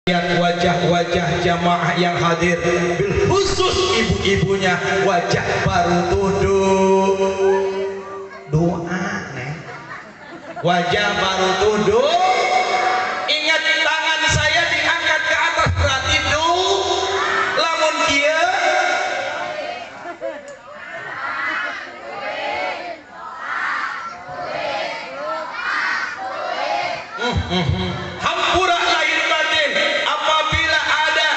Lihat wajah-wajah jamaah yang hadir, bil khusus ibu-ibunya, wajah baru tunduk doa nih, wajah baru tunduk. Ingat, tangan saya diangkat ke atas berarti do lamun kieu hampura lahir batin. Apabila ada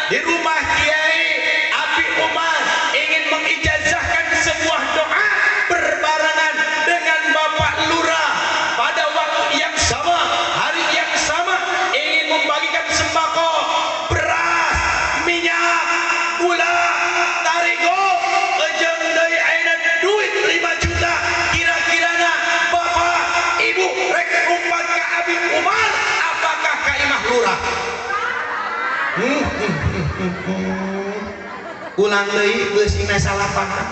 di rumah Kiai Abi Umar ingin mengijazahkan sebuah doa berbarengan dengan Bapak Lurah pada waktu yang sama, hari yang sama, ingin membagikan sembako, beras, minyak, gula, tarigo, ejeng deui ayeuna duit 5 juta, kira-kirana Bapak Ibu rek umpat ka Abi Umar apakah ka Imah Lurah? Ulang deui geusingna salah paham.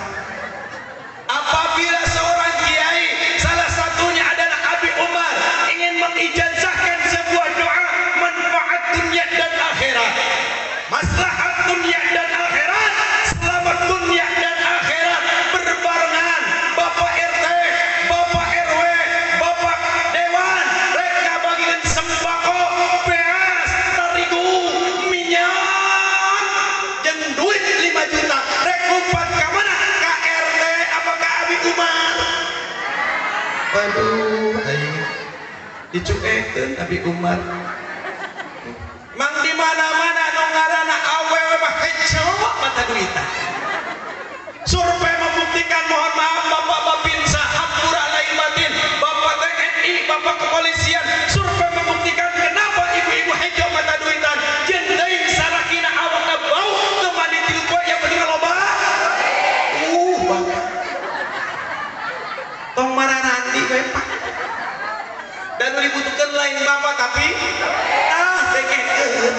Apabila seorang kiai, salah satunya adalah Abi Umar, ingin mengijazahkan sebuah doa manfaat dunia dan akhirat, maslahat dunia dan akhirat, selamat dunia dan akhirat berbarengan, Bapak RT, Bapak RW, Bapak Dewan, rek ngabagian sembako, beas, terigu, minyak, jeung duit 5 juta, rek umpat ka mana? Ka RT apa ka Abi Umar? Waduh, aing dicuekeun Abi Umar. Mang di mana-mana nu ngaranna awewe mah hejo mata duitan. Survei membuktikan, mohon maaf Bapak Babinsa, hampura lahir batin, Bapak TNI, Bapak kepolisian, survei membuktikan kenapa ibu-ibu hejo mata duitan. Jeung teuing sarakina awakna bau teu mandi tilu poe yang penting loba. Bapak. Tong mararandi we Pak. Dan nu dibutuhkeun lain bapak tapi dengekeun.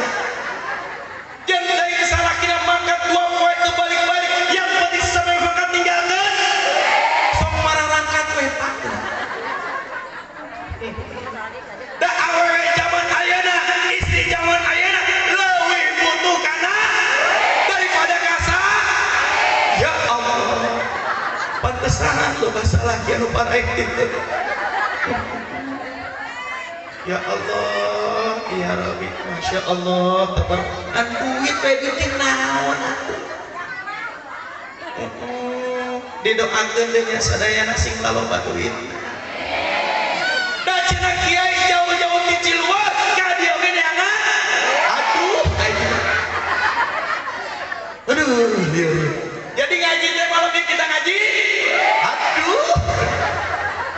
Jeung teuing salakina mangkat 2 poe teu balik-balik, yang penting sampai mangkat ninggalkeun. Sok mararangkat we Pak. Da awewe zaman ayeuna, istri zaman ayeuna leuwih butuh kana daripada kasa. Ya Allah. Pantesan loba salaki anu paraek kitu. Ya Allah, ya Rabbi, Masya Allah, tabar. Duit we duit naon atuh. Didoakeun deui nya sadayana sing laloba duit. Da cenah kiai jauh-jauh ti Ciluar ka dieu ge neangan. Aduh, aing. Aduh, lieur. Jadi ngaji teh malam ini kita ngaji. Aduh.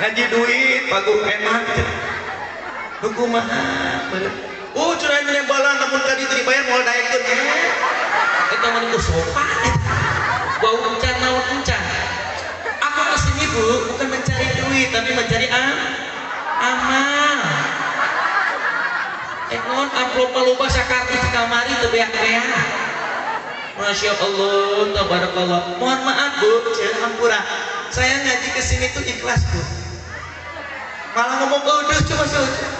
Ngaji duit paguh eman cenah. Kumaha oh curah yang balan namun tadi itu dibayar mau daekeun eta mah itu sopan bau encan naon encan. Aku kesini Bu bukan mencari duit tapi mencari amal. Non amplop loba sakartu kamari teu beak-beak. Masya Allah, tabarakallah. Mohon maaf Bu, cenah hampura. Saya ngaji kesini tuh ikhlas Bu. Malah ngomong udah coba saja.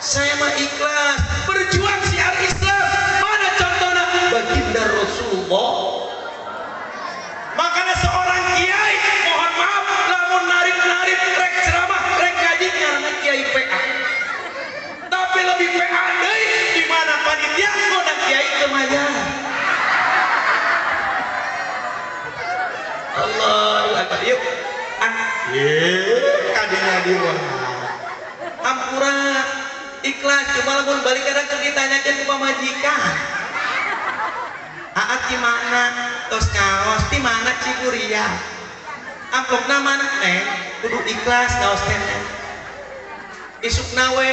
Saya mah ikhlas berjuang syiar Islam. Mana contohnya? Baginda Rasulullah. Makanya seorang kiai, mohon maaf, lamun narik-narik rek ceramah, rek ngaji karena kiai PA. Tapi lebih PA deui di mana panitia ngundang kiai ke mayar. Allahu Akbar. Yuk. Kadinya di wah. Hampura ikhlas cuma lamun balik kadang keur ditanyakeun ku pamajikan. Aa di mana? Tos ngaos di mana Cikuria? Amplopna mana neng? Kudu ikhlas ngaos teh neng. Isukna we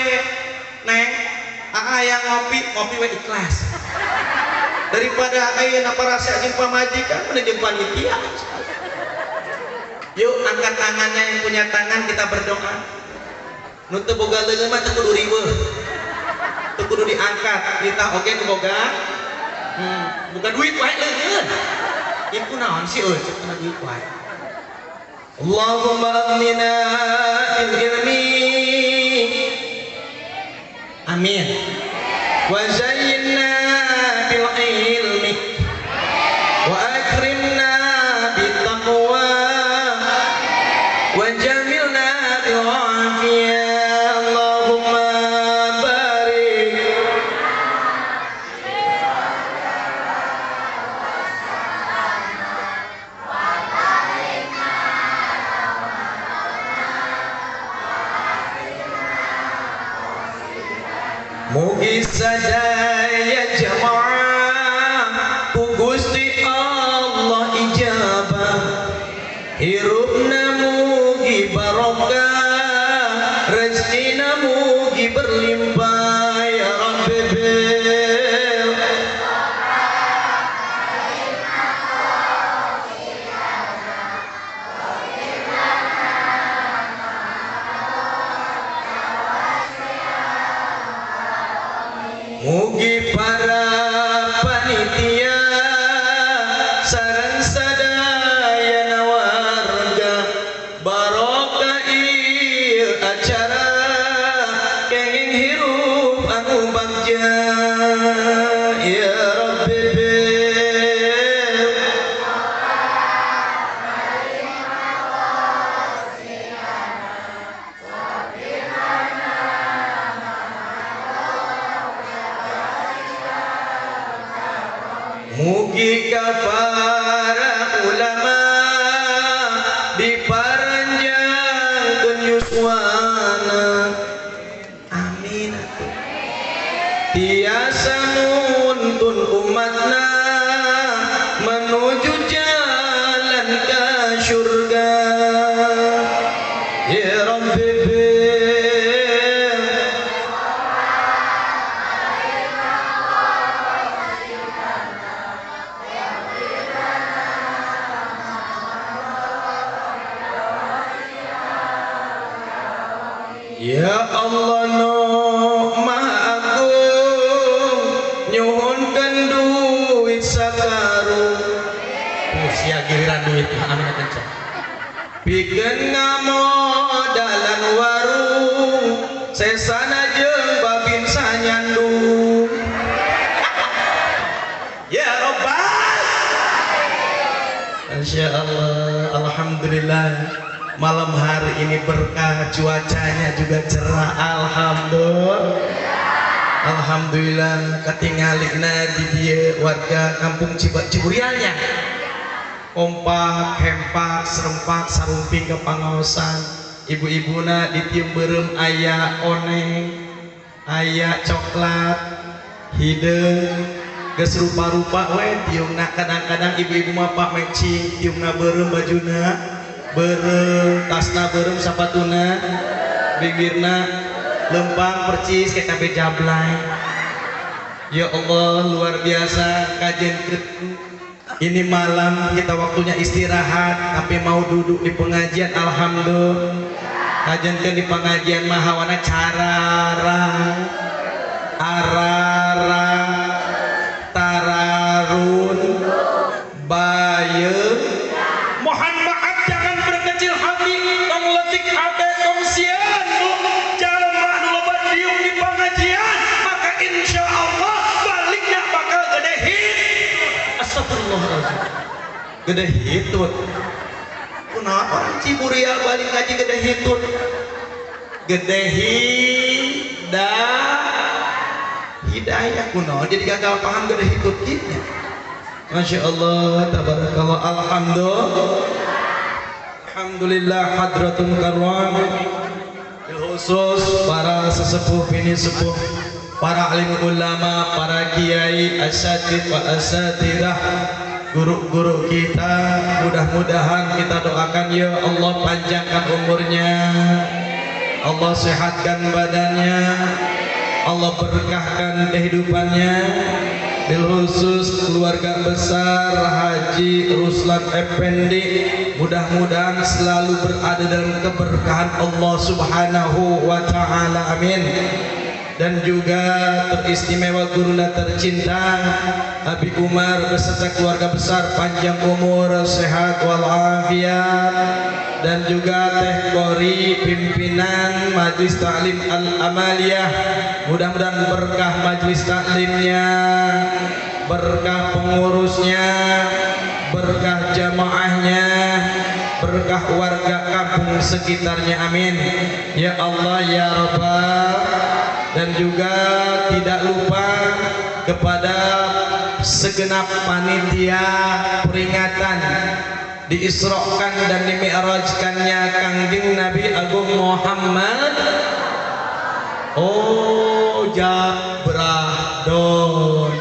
neng, aa yang ngopi, ngopi we ikhlas. Daripada ayeuna parasa jeung pamajikan mending jeung panitia. Yuk angkat tangannya yang punya tangan, kita berdoa. Nu teu boga leungeun mah teu kudu riweuh. Teu kudu diangkat. Kita oge nu boga. Bukan duit wae leungeun. Iku naon sih euy cek kana duit wae. Allahumma aghnina bil ilmi. Amin. Wa zayyinna bil ilmi wa akrimna bit taqwa wa jamilna bil afiyah. Allahumma barik. Mugi sadaya jamaah ku Gusti Allah ijabah, hirupna mugi barokah, rezekina mugi berlimpah ya Rabbi bil. Mugi para panitia sareng sadayana warga barokah ieu acara kenging hirup anu bagja ya Rabbi bil. Mugi ka para ulama diparanjangkeun yuswana. Amin. Tiasa nuntun umatna menuju jalan ka syurga ya Rabbi bil. Ya Allah nu Maha Agung nyuhunkeun duit sakarung. Sia giliran duit amin atuh. Pikeun ngamodalan warung sesana jeung babin sanyandung. Ya Rabbal. Masya Allah, alhamdulillah. Malam hari ini berkah, cuacanya juga cerah, alhamdulillah. Alhamdulillah katingalina di dieu warga kampung Ciburialnya. Kompak, hempak, serempak, sarumping ke pangaosan. Ibu-ibuna ditium beureum aya oneng, aya coklat, hideung, geus rupa-rupa we tiungna. Kadang-kadang ibu-ibu mah pak matching, tiungna beureum bajuna. Beureum tasna, beureum sapatuna, bibirna lempang percis kayak kabeh jablay. Ya Allah, luar biasa kajian ini malam kita waktunya istirahat tapi mau duduk di pengajian, alhamdulillah. Kajian di pengajian mah hawana carara arara tararun bayeung. Mohon maaf, jangan berkecil hati, tong letik hati, tong sieun bu. Jalma nu loba diuk di pengajian, maka insya Allah baliknya bakal gede hit. Astagfirullahaladzim, gede hitut. Kunaon orang Ciburial balik ngaji gede hitut? Gede hidayah kunaon jadi gagal paham gede hitut kitnya. Masya Allah, tabarakallah, alhamdulillah. Alhamdulillah hadratul karam, khusus para sesepuh bini sepuh, para alim ulama, para kiai, asatid wa asatidah, guru-guru kita. Mudah-mudahan kita doakan ya Allah panjangkan umurnya, Allah sehatkan badannya, Allah berkahkan kehidupannya. Bil khusus keluarga besar Haji Ruslan Effendi, mudah-mudahan selalu berada dalam keberkahan Allah Subhanahu wa ta'ala, amin. Dan juga teristimewa guruna tercinta Abi Umar beserta keluarga besar, panjang umur, sehat walafiat. Dan juga Teh Kori pimpinan Majelis Taklim Al-Amaliyah, mudah-mudahan berkah majelis taklimnya, berkah pengurusnya, berkah jamaahnya, berkah warga kampung sekitarnya, amin ya Allah ya Rabbal. Dan juga tidak lupa kepada segenap panitia peringatan diisrokan dan dimi'rajkannya Kangjeng Nabi Agung Muhammad. Oh Jabrahdon,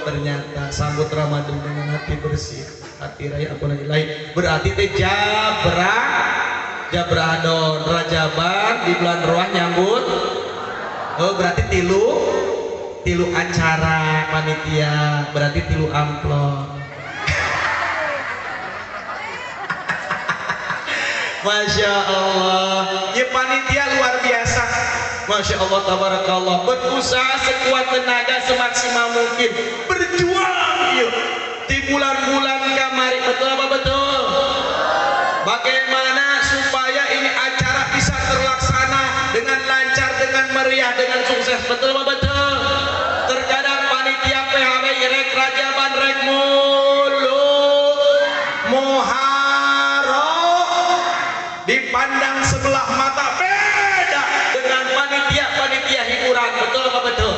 ternyata sambut Ramadan dengan hati bersih, hati raya ampun ilahi. Berarti teh Jabrahdon, Rajaban di bulan Roah nyambut. Oh berarti tilu acara panitia, berarti tilu amplop. Masya Allah, ya panitia luar biasa. Masya Allah tabarakallah, berusaha sekuat tenaga semaksimal mungkin, berjuang yuk di bulan-bulan kamari, betul apa betul? Bagaimana supaya ini acara bisa terlaksana dengan lancar, dengan meriah, dengan sukses, betul apa betul? Terkadang panitia PHW rek rajaban rek mulu muharram dipandang sebelah mata, beda dengan panitia-panitia hiburan, betul apa betul?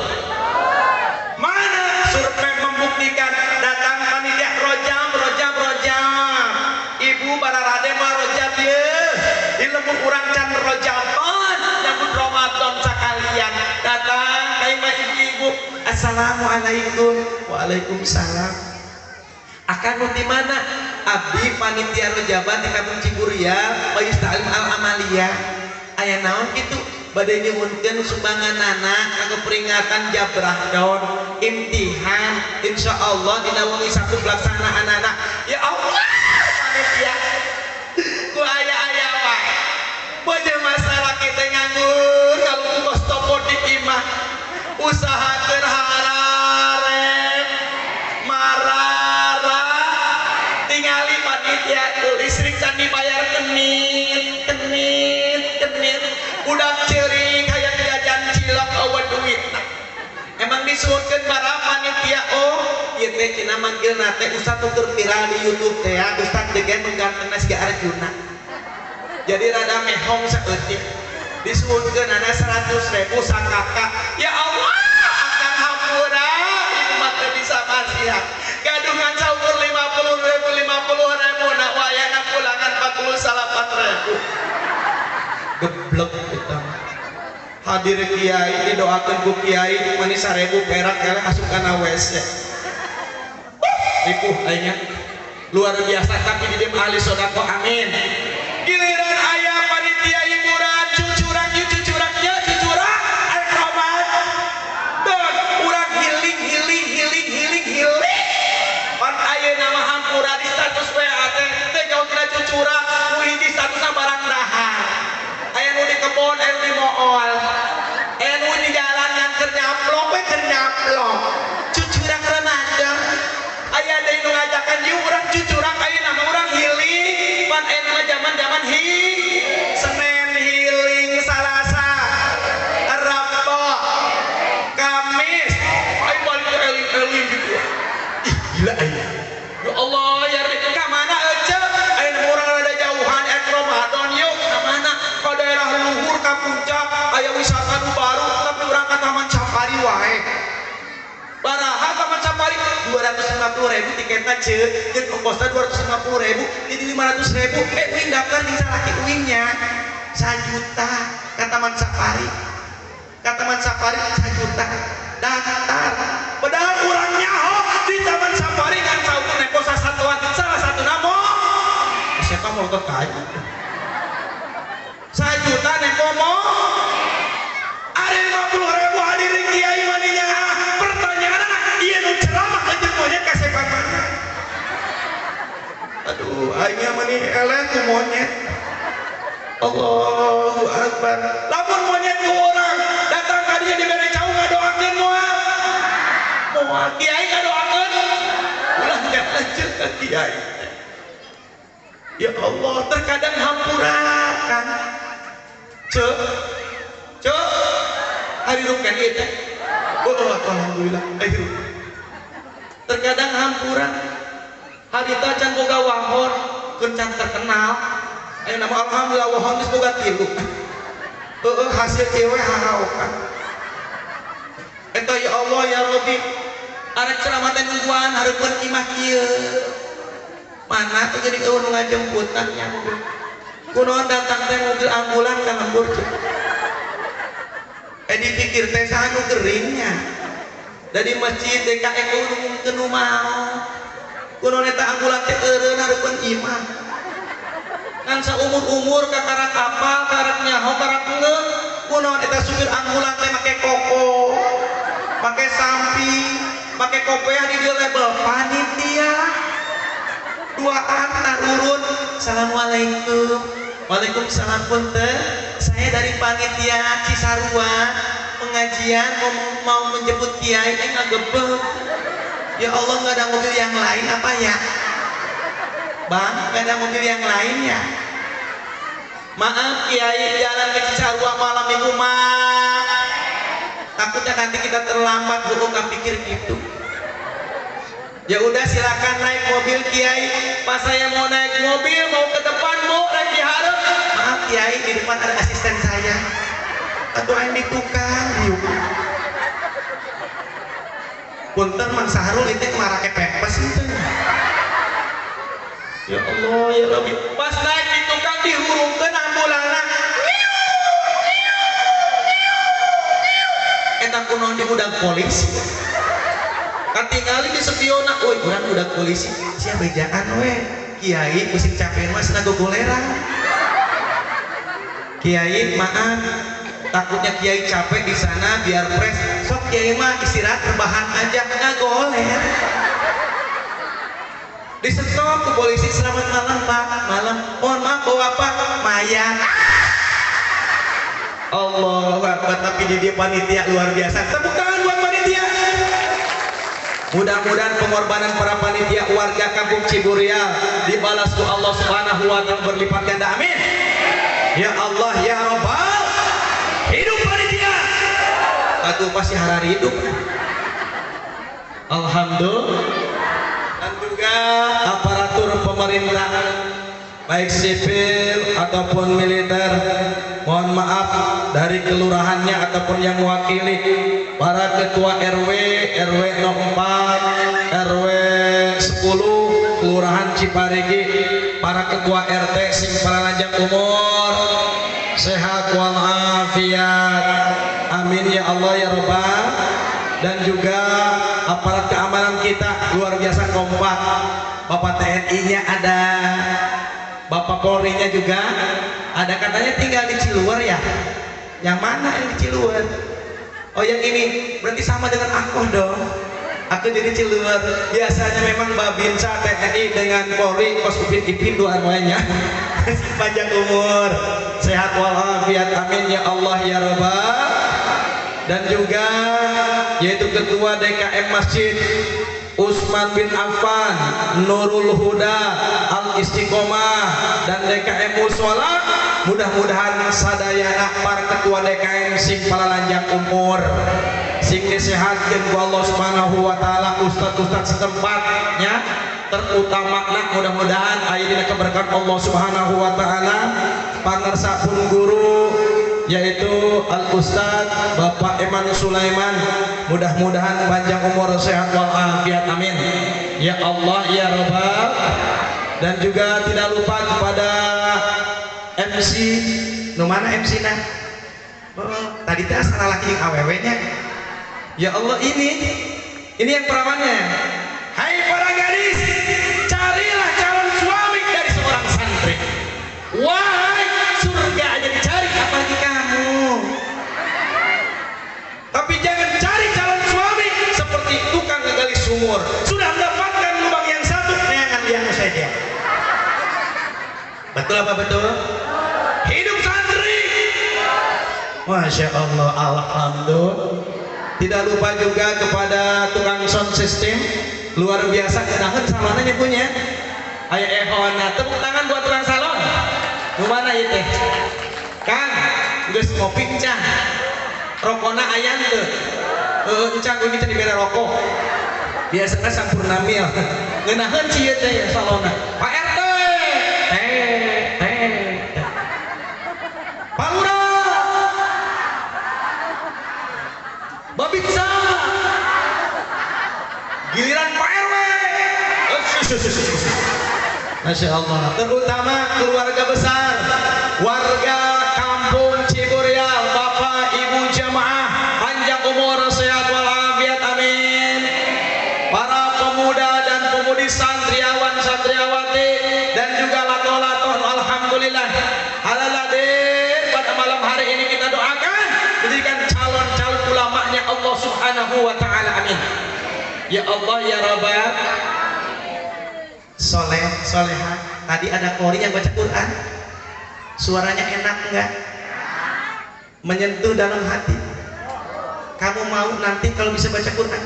Mana survei membuktikan datang panitia rojam rojam rojam, ibu bararade mah rojam ye, di lembur urang can rojaban nyambut Ramadan sekalian datang kayak ibu-ibu, assalamualaikum, waalaikumsalam. Akan di mana? Abdi panitia rojaban di kampung Ciburial, Majelis Taklim Al Amaliyah. Aya naon kitu? Bade nyuhunkeun sumbanganana kanggo peringatan Jabrahdon, imtihan, insyaallah dina wengi Sabtu pelaksanaanana. Ya Allah, panitia ku aya-aya wae. Boje masalah kita nganggur kalau kos topo di imah, usaha keur hararep marara tingali panitia listrik can dibayar kenit kenit kenit, udah ceurik hayang jajan cilok eueuh duitna. Emang disuhunkeun para panitia, oh ieu teh cenah manggilna teh ustad nu keur viral di YouTube teh ya, ustad degen nu gantengna siga Arjuna. Jadi rada mehong saeutik. Disuhunkeunana 100.000 sakaka. Ya Allah, akang hampura ieu mah teu bisa masihan. Gadungan saukur 50.000 50.000 na wayana pulangan 48.000. Geblek eta. Hadir kiai didoakeun ku kiai mani 1.000 perak eleh asup kana WC. Ripuh aingnya. Luar biasa, tapi di dieu ahli sedekah, amin. Giliran aya panitia hiburan cucurak ieu cucurak nya cucurak aya Ramadan urang healing healing healing healing healing. Pan ayeuna mah hampura di status WA teh teh jauh tina cucurak nu hiji statusna barang dahar. Aya nu di kebon, aya nu di mool, aya nu di jalan ngan keur nyaplok we keur nyaplok. Cucurak Ramadan. Aya deui nu ngajakan ieu urang cucurak ayeuna mah urang healing. Pan ayeuna mah zaman-zaman Senin healing, Salasa, Rabu, Kamis, ayo balik ke eling-eling gitu. Ih gila ayeuna. Ya Allah ya Rabbi, ka mana ece? Ayeuna mah urang rada jauhan ek Ramadan yuk ka mana? Ka daerah luhur ka puncak, aya wisata nu baru tapi urang ka Taman Safari wae. Baraha Taman Safari 250.000 tiketna ceuk, jeung ongkosna 250.000 jadi 500.000. Uing daftar jeung salaki uingnya 1 juta ka Taman Safari. Ka Taman Safari 1 juta daftar. Padahal urang nyaho di Taman Safari kan saukur nempo sasatuan salah satuna mo. Siapa mau ka aing? 1 juta nempo mo. Ari 50.000 hadirin kiai maninya. Pertanyaan ieu nu ceramah jeung monyet kasepan mana? Aduh, aing mah mani eleh ku monyet. Allahu Akbar. Lamun monyet ku urang datang ka dieu dibere cau ngadoakeun. Moal kiai ngadoakeun ulah lanjut ka kiai. Ya Allah, terkadang hampura kan. Cek cek hari rukan ieu teh. Oh, alhamdulillah ayo. Terkadang hampura harita can boga wahon keur can terkenal. Ayo nama alhamdulillah wahon geus boga 3. Heeh, hasil cewek hahaokan. Eta ya Allah ya Rabbi, arek ceramah teh nungguan hareupeun imah kieu. Mana tuh jadi eueuh nu ngajemputan nya mobil. Kunaon datang teh mobil ambulan ka lembur. Dipikir teh saha nu geuringnya. Dari masjid DKM ngumumkeun nu maot. Kunaon eta ambulan teh eureun hareupeun imah. Ngan saumur-umur kakarak apal, karak nyaho, karak ngeung. Kunaon eta supir ambulan teh make koko, make sampi, make kopeah di dieu label panitia. Duaan tarurun. Assalamualaikum. Waalaikumsalam punten. Saya dari panitia Cisarua pengajian mau menjemput kiai, ngagebeg. Ya Allah, nggak ada mobil yang lain apa ya? Bang, nggak ada mobil yang lain ya? Maaf kiai, jalan ke Cisarua malam minggu mah. Takutnya nanti kita terlambat, bu, nggak pikir gitu. Ya udah silakan naik mobil kiai. Pas saya mau naik mobil, mau ke depan bu, naik di hareup. Maaf kiai, di depan ada asisten saya. Atau yang di tukang yuk. Punten Mang Sahrul itu marake pepes itu. Ya Allah ya Rabbi. Pas naik di tukang dihurungkeun ambulanna. Eta kunaon di budak polisi. Katingali di spiona, woi urang budak polisi. Sia bejaan we. Kiai pusing capek mah cenah gogoleran. Kiai maaf, takutnya kiai capek di sana biar fresh. Sok kiai mah istirahat rebahan aja ngagoler. Disetop ke polisi, selamat malam Pak. Malam. Mohon maaf bawa apa? Mayat. Allahu Akbar, tapi di dia panitia luar biasa. Tepuk tangan buat panitia. Mudah-mudahan pengorbanan para panitia warga kampung Ciburial dibalas ku Allah Subhanahu wa taala berlipat ganda. Amin. Ya Allah ya Rabbal. Hidup panitia. Atuh pasti harari hidup. Alhamdulillah. Dan juga aparatur pemerintah baik sipil ataupun militer, mohon maaf dari kelurahannya ataupun yang mewakili para ketua RW, RW 04, RW 10, Kelurahan Ciparigi, para ketua RT sing paranjang umur, sehat walafiat, amin ya Allah ya Rabbal. Dan juga aparat keamanan kita luar biasa kompak, Bapak TNI-nya ada, Bapak Polri-nya juga ada, katanya tinggal di Ciluwer ya. Yang mana yang di Ciluwer? Oh yang ini, berarti sama dengan aku dong. Aku jadi Ciluwer. Biasanya memang Babinsa TNI dengan Polri kos Upin Ipin dua-duanya. Panjang umur, sehat walafiat, amin ya Allah ya Rabbal. Dan juga yaitu Ketua DKM Masjid Usman bin Affan, Nurul Huda, Al Istiqomah, dan DKM Musola. Mudah-mudahan sadayana para ketua DKM sing palalanjang umur, sing disehatkeun ku Allah Subhanahu wa taala, ustaz-ustaz setempatnya terutama nak mudah-mudahan aya dina keberkahan Allah Subhanahu wa taala. Pangersa pun guru yaitu Al Ustaz Bapak Eman Sulaiman, mudah-mudahan panjang umur, sehat walafiat, amin ya Allah ya Rabbal. Dan juga tidak lupa kepada MC, nu mana MC na? Oh, tadi teh salah laki jeung awewe nya. Ya Allah, ini yang perawannya. Hai para gadis, carilah calon suami dari seorang santri. Wahai, surga aja dicari apalagi kamu. Tapi jangan cari calon suami seperti tukang ngegali sumur. Sudah mendapatkan lubang yang satu, neangan yang saja. Betul apa betul? Hidup santri. Masya Allah, alhamdulillah. Tidak lupa juga kepada tukang sound system luar biasa ngeunaheun salonna nya punya. Aya ehona, tepuk tangan buat tukang salon. Nu mana ieu teh? Kang, geus ngopi encan. Rokona aya teu? Heueuh encan kudu can dibere rokok. Biasana sampurna mil. Ngeunaheun si ieu teh salonna. Pak RT. Teh, teh. Pak Lurah. Babinsa. Giliran Pak RW. Masya Allah, terutama keluarga besar, warga kampung Ciburial, bapak ibu jamaah, panjang umur, sehat walafiat, amin. Para pemuda dan pemudi, santriawan santriawati, dan juga lato-laton, alhamdulillah. Halaladir pada malam hari ini kita doakan menjadikan calon-calon ulamanya Allah Subhanahu wa Ta'ala, amin. Ya Allah ya Rabbal. Soleh, soleha. Tadi ada qori yang baca Quran, suaranya enak enggak? Menyentuh dalam hati. Kamu mau nanti kalau bisa baca Quran?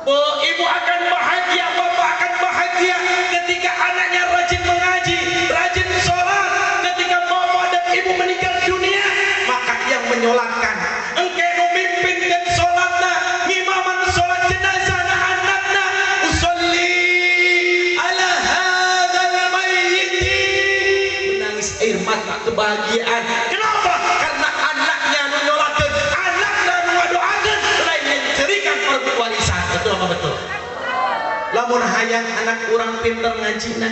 Bu, ibu akan bahagia, bapak akan bahagia ketika anaknya rajin mengaji, rajin sholat. Ketika bapak dan ibu meninggal dunia, maka yang menyolatkan, engke nu mimpinkeun sholatna, ngimaman sholat jenazah anakna, usolli ala hadzal mayyiti, menangis air mata kebahagiaan. Kenapa? Karena anaknya nu nyolatkeun, anakna nu ngadoakeun, lain mencerikan perebut warisan. Betul apa betul? Lamun hayang anak urang pinter ngajina,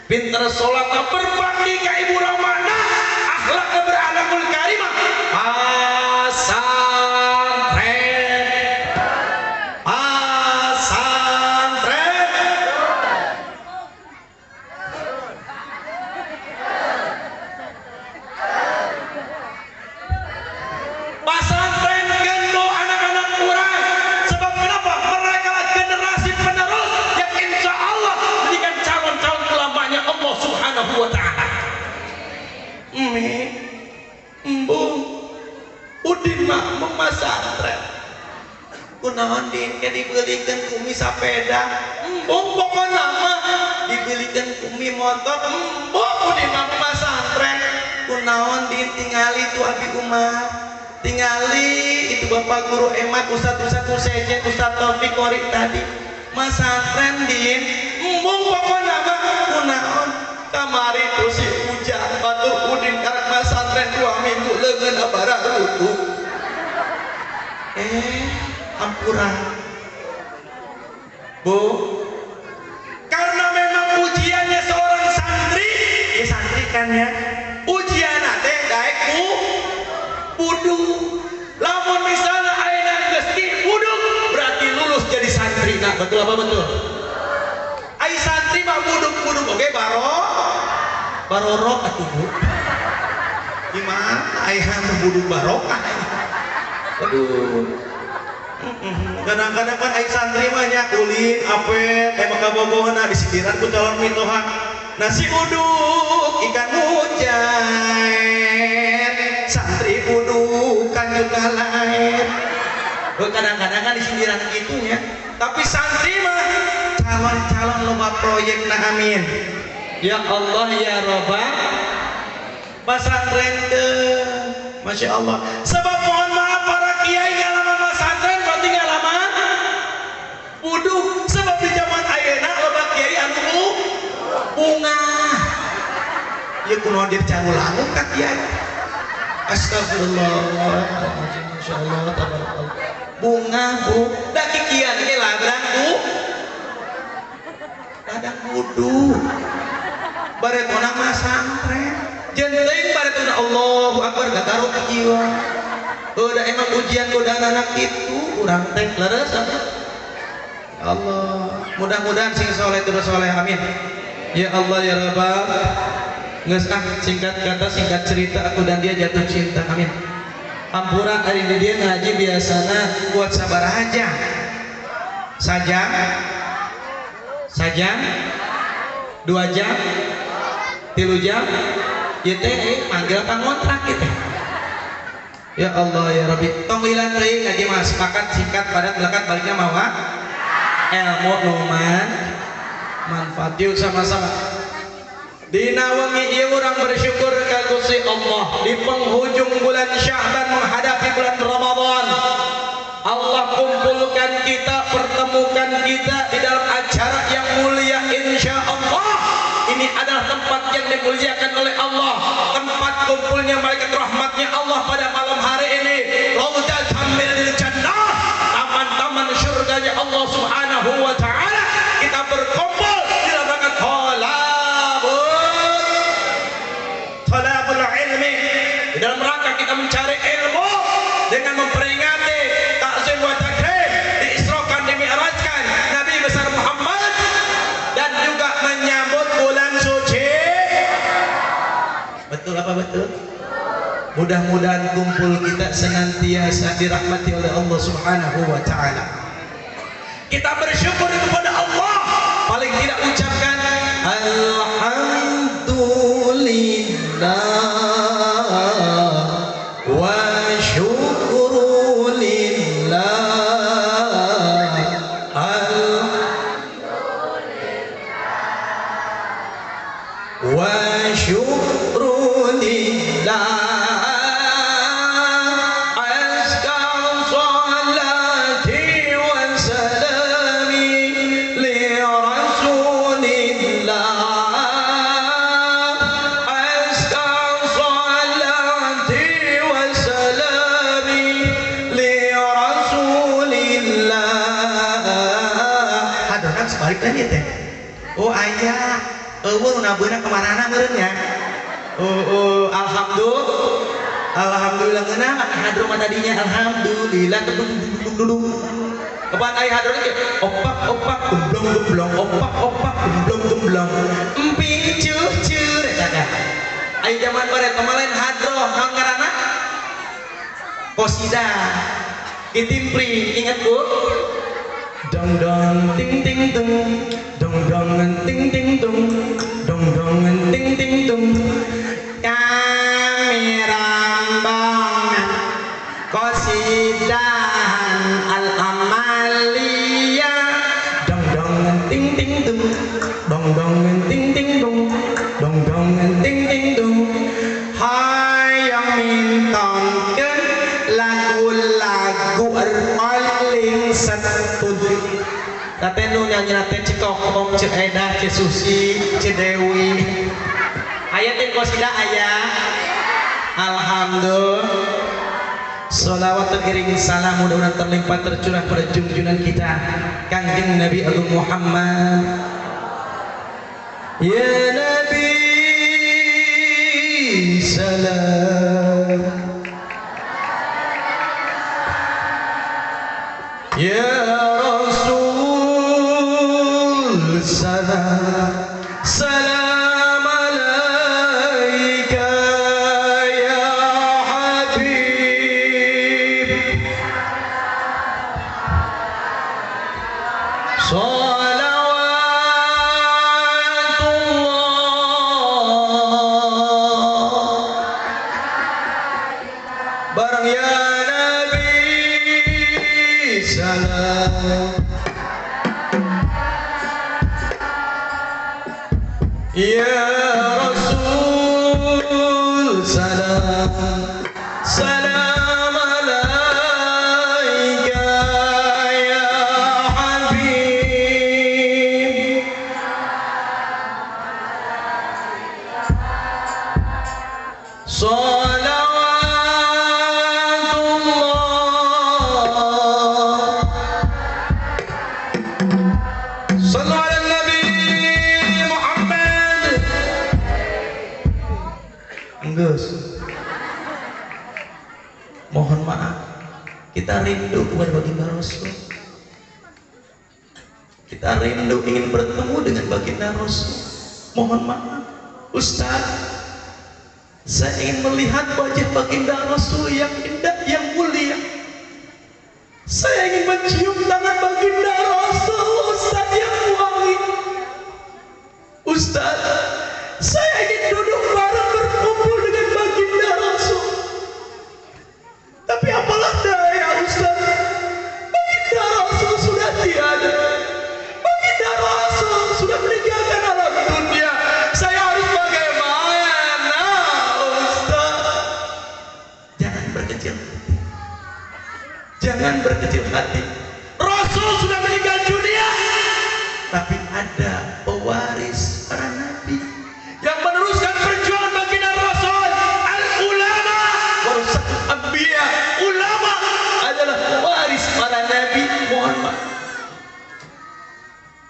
pinter sholat, berbakti ka ibu ramana, akhlakna berakhlakul karimah, pasantren, pasantren. Pasantren gendo anak-anak urang. Sebab kenapa? Mereka lah generasi penerus yang insya Allah menjadikan calon-calon ulamanya Allah Subhanahu wa Ta'ala. Emi, embung, udin mah memasantren. Kunaon din ke dibelikan kumi sepeda, embung pokona mah dibelikan kumi motor, embung udin mah memasantren. Kunaon din tingali tu Abi Umar, tingali itu bapak guru emat, ustadz ustadz sejen, ustadz Taufik Qori tadi masantren din, embung pokona mah kunaon kamari tu si hujan batur udin karak masantren 2 minggu leungeun abara rutuh. Ampura Bu, karena memang ujiannya seorang santri, ya santri kan ya, ujian teh daek ku wudu. Lamun misalnya ayeuna geus di wudu berarti lulus jadi santri. Nah, betul apa betul? Ai santri mah wuduk-wuduk oge barorok atuh Bu. Gimana aya nu wuduk barokah? Aduh. Kadang-kadang kan ai santri mah nya ulin apet emang kabogohna disindiran ku calon mitoha. Nasi uduk ikan mujair, santri uduk kanjut kalaet. Kadang-kadang kan disindiran gitunya. Tapi santri mah calon-calon loba proyek na, amin. Ya Allah ya Rabbal. Pasantren teh Masya Allah. Sebab mohon maaf para kiai ngalaman pasantren berarti ngalaman wudu. Sebab di zaman ayeuna loba kiai anu bunga. Ya kunaon dia cangulangu ka kiai. Astagfirullah. Masyaallah tabarakallah. Bunga bu, da kikian ge ladrang bu. Ladang wudu. Baretona mah santren. Jenteng baretona Allahu Akbar gagaruk jiwa. Udah emang ujian godaan anak itu urang teh leres apa? Ya Allah, mudah-mudahan sing soleh terus soleh, amin. Ya Allah ya Rabbal. Geus ah, singkat kata singkat cerita aku dan dia jatuh cinta, amin. Ampura ari di dia ngaji biasana buat sabar aja. Sajam, sajam, 2 jam, 3 jam, ieu teh manggil pangontrak ieu teh. Ya Allah ya Rabbi. Tong lila teuing ngaji mah sepakat singkat padat melekat baliknya mawa. Ilmu nu manfaat. Yuk sama-sama. Dina wengi ieu urang bersyukur ka Gusti Allah di penghujung bulan Sya'ban menghadapi bulan Ramadan. Allah kumpulkan kita, pertemukan kita di dalam acara yang mulia insya Allah. Ini adalah tempat yang dimuliakan oleh Allah, tempat kumpulnya malaikat rahmatnya Allah pada malam hari ini. Raudhatan minal jannah, taman-taman syurganya Allah Subhanahu wa taala. Kita berkumpul di dalam rangka talabul ilmi, di dalam rangka kita mencari ilmu dengan memperingati ta'zim wa takrim, diisrokan, dimi'rajkan Nabi besar Muhammad, dan juga menyambut bulan suci. Betul apa betul? Mudah-mudahan kumpul kita senantiasa dirahmati oleh Allah Subhanahu wa taala. Kita bersyukur kepada Allah, paling tidak ucapkan alhamdulillah wa syukru lillah, alhamdulillah wa syukru lillah. Oh ayah, eueuh nu nabeuna kamarana meureun nya. Oh, alhamdulillah. Alhamdulillah ngeunah maka hadro mah tadinya alhamdulillah dung dung. Kapan aya hadro ge opak opak gemblong gemblong opak opak gemblong gemblong. Emping cucur eta teh. Aya zaman bareto mah lain hadro, naon ngaranna? Qasidah. Kitimpring, ingat Bu? Dong dong ting ting tung, dong dong ting ting tung, dong dong ting ting tung. Kami rombongan qasidahan al-amalia, dong dong ting ting tung, dong dong ting ting tung, dong dong ting ting tung. Hayang mintonkeun lagu-lagu paling setuju. Teh nu nyanyi teh Cikokom, Cik Edah, Cik Susi, Cik Dewi. Aya teh qasidah aya. Alhamdulillah. Sholawat teriring salam mudah-mudahan terlimpah tercurah pada junjungan kita Kangjeng Nabi Agung Muhammad. Ya Nabi salam, ya Rasul salam, salam alaika ya Habib, salawatullah bareng ya Nabi salam, ya Rasul salam, salam alaika ya Habib, salawatullah. Sallu ala Nabi Muhammad. Enggeus. Mohon maaf, kita rindu kepada baginda Rasul. Kita rindu ingin bertemu dengan baginda Rasul. Mohon maaf, Ustaz, saya ingin melihat wajah baginda Rasul yang indah, yang mulia. Saya ingin mencium tangan baginda Rasul, Ustaz yang wangi. Ustaz, saya ingin duduk bareng berkumpul dengan baginda Rasul. Tapi apalah daya Ustaz, baginda Rasul sudah tiada.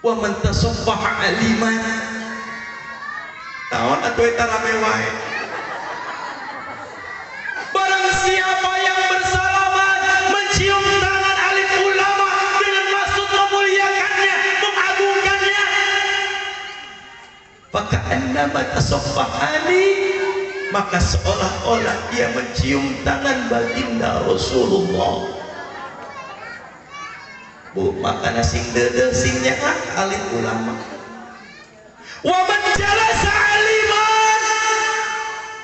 Wa man tasaffaha aliman. Naon atuh eta rame wae. Barang siapa yang bersalaman mencium tangan alim ulama dengan maksud memuliakannya, mengagungkannya, faka'annama tasaffahani, maka seolah-olah dia mencium tangan baginda Rasulullah. Bu, maka sing deudeuh sing nyaah alim ulama. Wa man jalasa aliman,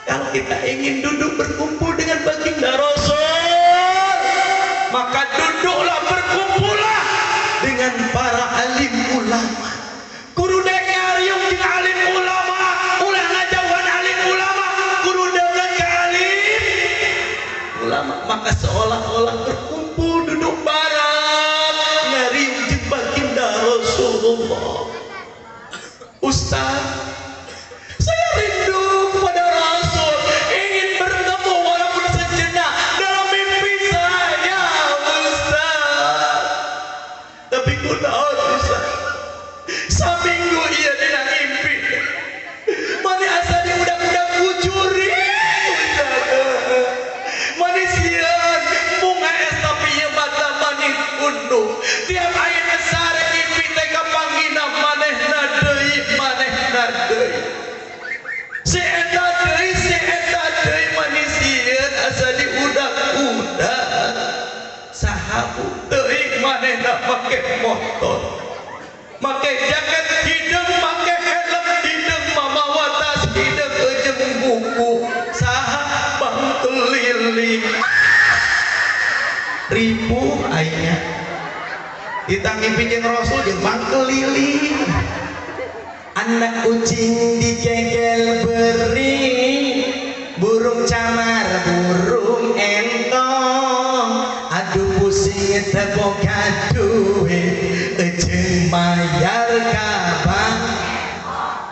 kalau kita ingin duduk berkumpul dengan baginda Rasul, maka duduklah berkumpullah dengan para alim ulama. Kudu dek ngariung jeung alim ulama, ulah ngajauhan alim ulama, kudu deket ka alim ulama, maka seolah-olah berkumpul duduk bareng ngariung jeung baginda Rasulullah. Ustaz, saya rindu kepada Rasul, ingin bertemu walaupun sejenak dalam mimpi saya, Ustaz. Tapi kunaon Ustaz, saminggu iya dina mimpi mani asa di udah-udah kucuri, Ustaz. Mani sieun bunga es tapi ieu mata mani unduh. Tiap ayeuna sare mimpi teh kapanggina manehna deui, manehna deui. Si eta deui mani sieun asa di udah-udah. Saha teuing manehna make motor, make jaket hideung, make helm hideung, mamawa tas hideung jeung buku. Saha bang keliling ripuh aingnya ditanggi jeung Rasul jeung bang keliling. Anak kucing digegel beri, burung camar burung entong, aduh pusing teboga duit, ejeng mayar kabang,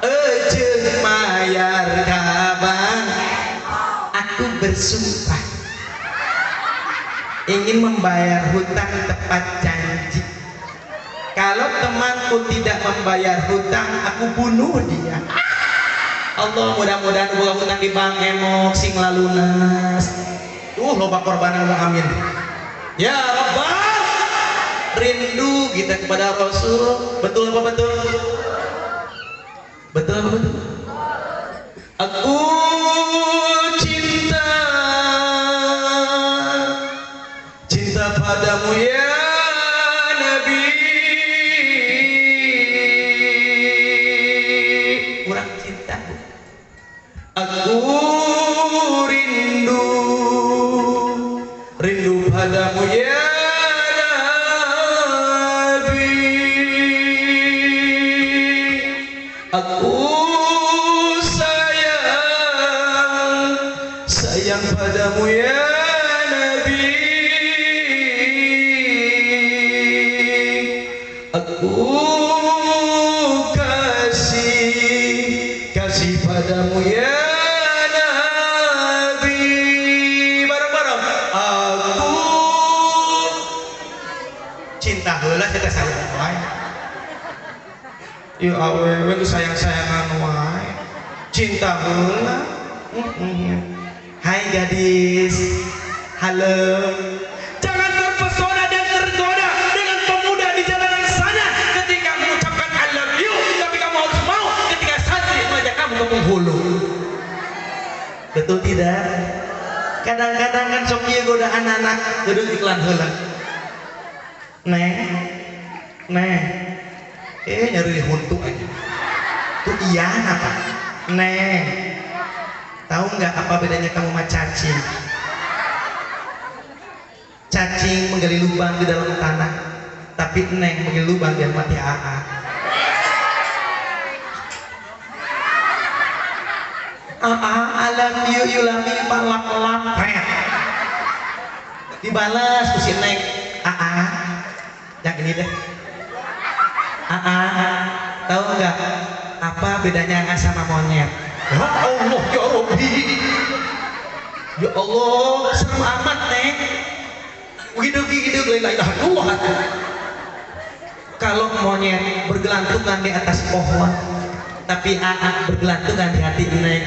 ejeng mayar kabang. Aku bersumpah ingin membayar hutang tepat janji. Kalau temanku tidak membayar hutang, aku bunuh dia. Allah, mudah-mudahan buka hutang di bank emok sing lalunas. Loba korban Allah, amin. Ya Rabbal, rindu kita kepada Rasul. Betul apa betul? Betul apa betul? Aku cinta, cinta padamu ya Nabi. Kurang cinta. Aku rindu, rindu padamu ya Nabi. Aku sayang, sayang padamu ya Nabi. Aku kasih, kasih padamu ya Nabi. Bareng-bareng. Aku cinta heula kita sayang wae. Ieu awewe geus sayang-sayangan wae. Cinta heula. Hai gadis, halo. Jangan terpesona dan tergoda dengan pemuda di jalanan sana ketika mengucapkan I love you, tapi kamu harus mau ketika santri mengajak kamu ke penghulu. Betul tidak? Kadang-kadang kan sok ieu godaan anak duduk iklan heula. Neng, neng, nyari huntu aja. Tuh iya apa? Neng, tahu nggak apa bedanya kamu sama cacing? Cacing menggali lubang di dalam tanah, tapi neng menggali lubang di dalam hati AA. AA alam you you lami palap lap. Dibalas ku si neng, AA yang ini deh. AA, tahu nggak apa bedanya AA sama monyet? Ya Allah ya Rabbi, ya Allah, serem amat neng. Begitu gitu, la ilaha illallah. Kalau monyet bergelantungan di atas pohon, tapi AA bergelantungan di hati Neng.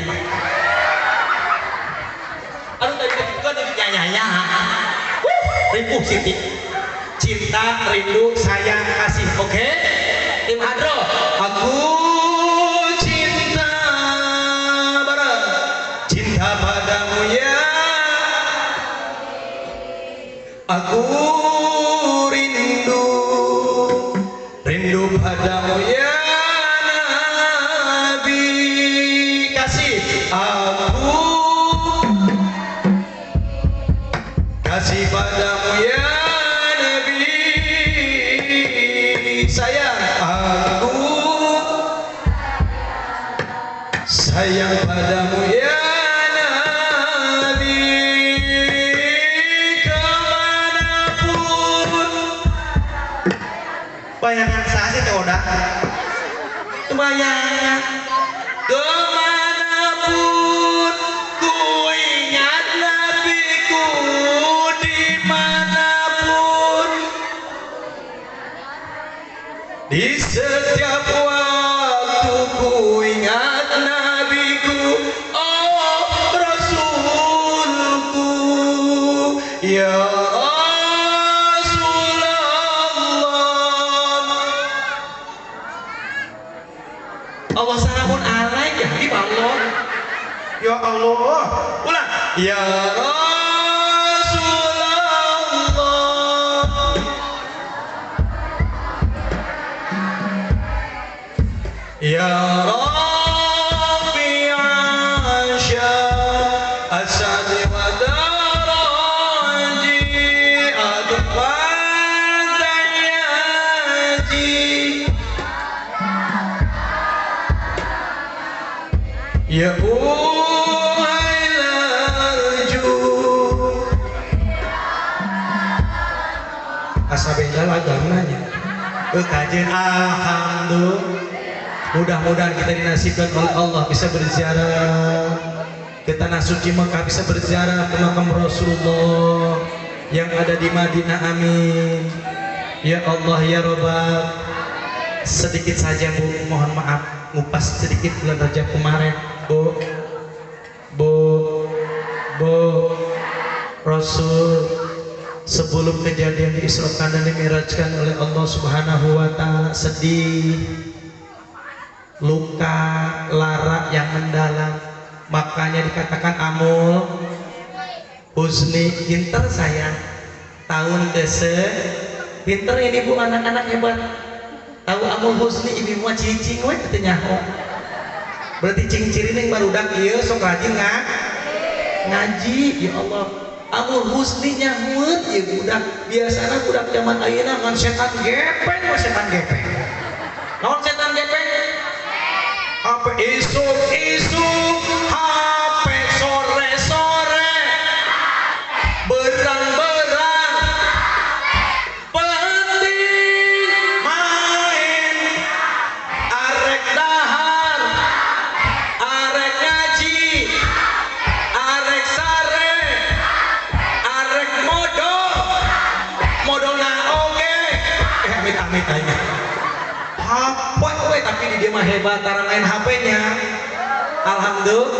Aduh tadi juga dari nyanya. Ripuh Siti. Cinta, rindu, sayang, kasih. Oke? Tim Hadro. Aku cinta bareng. Cinta padamu ya. Aku rindu, rindu padamu ya Nabi. Kasih aku, kasih padamu ya Nabi. Sayang aku, sayang padamu ya Nabi. Kemanapun. Bayangan saya sih udah. Bayangan kemanapun ku ingat Nabiku, dimanapun, di setiap waktu ku ingat Nabiku. Oh Rasulku, ya Rasulullah. Allah salamun alaik ya Habib Allah. Ya Allah. Ulang. Ya Rasulullah. Ya Rafi Asya Asadi wa daraji adfan tayyati. Ya Uhailarju. Asa beda lagamanya. Kajian alhamdulillah. Mudah-mudahan kita dinasibkan oleh Allah bisa berziarah ke tanah suci Mekah, bisa berziarah ke makam Rasulullah yang ada di Madinah. Amin. Ya Allah ya Rabbal. Sedikit saja Bu, mohon maaf ngupas sedikit bulan Rajab kemarin. Bu, Bu, Bu, Rasul sebelum kejadian diisrokan dan dimirajkan oleh Allah Subhanahu wa Ta'ala, sedih, luka, lara yang mendalam. Makanya dikatakan amul husni. Pinter saya tahun kese, pinter ini Bu, anak-anak hebat. Tahu amul husni ibu mah cicing we teu nyaho. Berarti cing cirining barudak ieu sok rajin ngaji. Ya Allah, amul husni nyahueut ieu budak. Biasana budak zaman ayeuna ngan setan gepeng, we setan gepeng. Naon setan gepeng? HP isuk-isuk, HP sore-sore, berang-berang, penting main, arek dahar, arek ngaji, arek sare, arek modal, modal na oge. Amit-amit aja. HP we, tapi di dia mah hebat tara main HP-nya. Alhamdulillah